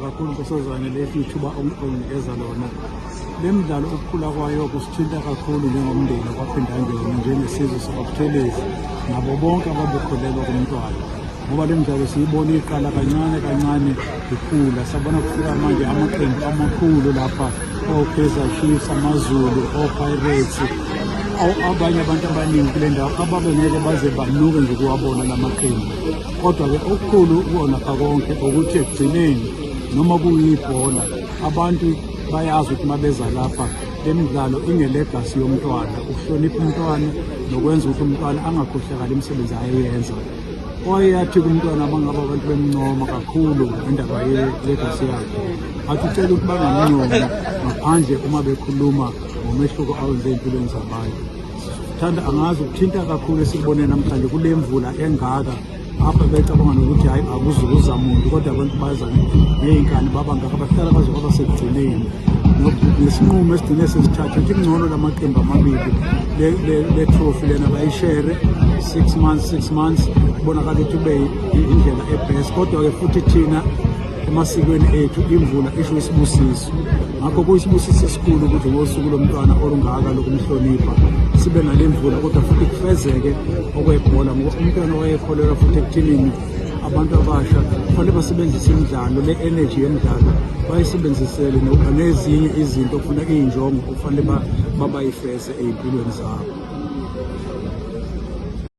Kakhulu nkosazane, leli ithuba onginikeza lona. Le mdlalo, ukukhula kwayo kusithinta kakhulu njengomndeni kwaPhindangene, njengesizwe sakwaButhelezi nabo bonke ababekholelwa kumntwana, ngoba le mdlalo siyibona iqala kancane kancane ikhula, sabona kufika manje amaqembu amakhulu lapha, o-Kaizer Chiefs, AmaZulu, o-Pirates, abanye abantu abaningi kule ndawo ababengeke baze banuke nje ukuwabona la maqembu. Kodwa-ke okukhulu kuwona konke ukuthi ekugcineni, noma kuyibhola, abantu bayazi ukuthi uma beza lapha, le midlalo inge-legacy yomntwana, ukuhlonipha umntwana nokwenza ukuthi umntwana angakhohlakali imisebenzi ayeyenza. Wayeyathi kumntwana, abangabe abantu bemncoma kakhulu indaba ye-legacy yakhe, athi ucela ukuthi bangamncomi ngaphandle uma bekhuluma ngomehluko awenze ey'mpilweni zabantu. Thanda angazi ukuthinta kakhulu esikubone namhlanje kule mvula engaka apha. Becabanga nokuthi hhayi, akuzukuza muntu, kodwa abantu baza ngey'nkani, baba ngaka, bahlala baze kwaba sekugcineni. Nesinqumo esigcine sesithatha ukuthi kungcono la maqembu amabili le trophy lena bayishere 6 months, 6 months, kubonakala ukuthi kube indlela e-best. Kodwa-ke futhi thina emasikweni ethu imvula isho isibusiso, ngakho kuyisibusiso esikhulu ukuthi ngosuku lomntwana olungaka lokumhlonipha sibe nale mvula, kodwa futhi kufezeke okwebhola, ngoba umntwana wayekholelwa futhi ekuthinini abantu abasha kufanele basebenzise imidlalo, le energy yemidlalo bayisebenzisele nezinye izinto okufuneka, iy'njongo okufanele babayifeze ey'mpilweni zabo.